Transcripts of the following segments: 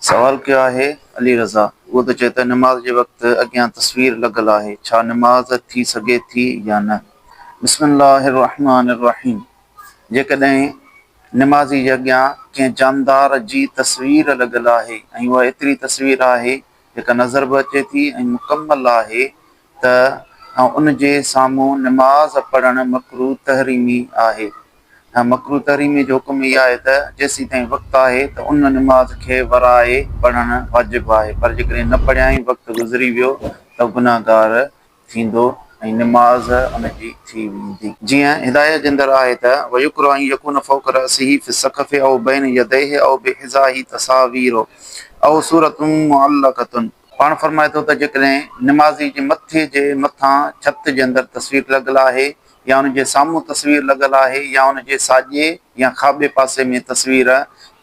سوال ڪيو آهي علي رضا اهو ٿو چئي ته نماز جي وقت اڳيان تصوير لڳل آهي ڇا نماز ٿي سگهي ٿي يا نه؟ بسم الله الرحمٰن الرحيم جيڪڏهن نمازي جي اڳيان ڪنهن جاندار جي تصوير لڳل آهي ۽ اها ايتري تصوير آهي جيڪا نظر به اچي ٿي ۽ مڪمل آهي ته ان جي سامهون نماز پڙهڻ مڪروه تحريمي آهي ۽ مڪروه تحريمي جو حڪم هي آهي ته جيسيتائين وقت آهي ته ان نماز کي ورائي پڙهڻ واجب آهي پر جيڪڏهن نه پڙهيائين وقت گذري ويو ته گنهگار ٿيندو ۽ نماز ان جي ٿي ويندي. جيئن هدايه جي اندر آهي ته، ويڪره ان يڪون فوق راسه في السقف او بين يديه او بحذائه تصاوير او صورة معلقة، پاڻ فرمائي ٿو ته جيڪڏهن نمازي جي مٿي جي مٿان ڇت جي اندر تصوير لڳل آهي يا ان جي سامهون تصوير لڳل آهي يا ان جي ساڄي يا کاٻي پاسي ۾ تصوير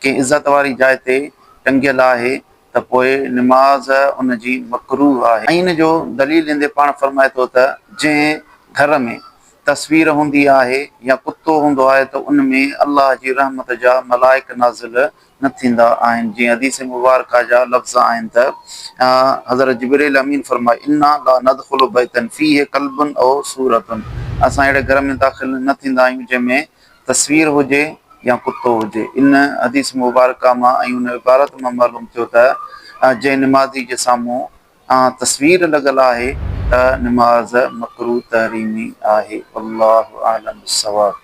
ڪنهن عزت واري جاء تي ٽنگيل آهي ته پوء نماز ان جي مڪروه آهي ۽ ان جو دليل ڏيندي پاڻ فرمائي ٿو ته جنهن گهر ۾ تصوير هوندي آهي يا ڪتو هوندو آهي ته ان ۾ الله جي رحمت جا ملائڪ نازل نه ٿيندا آهن جيئن حديث مبارڪه جا لفظ آهن ته حضرت جبرئيل امين فرمايو انا لا ندخل بيتا فيه ڪلب او صورة اسان اهڙي گهر ۾ داخل نه ٿيندا آهيون جنهن ۾ تصوير هجي يا ڪتو هجي ان حديث مبارڪه مان ۽ ان عبارت مان معلوم ٿيو ته جنهن نمازي جي سامهون تصوير لڳل آهي ته نماز مڪروه تحريمي آهي والله اعلم بالصواب.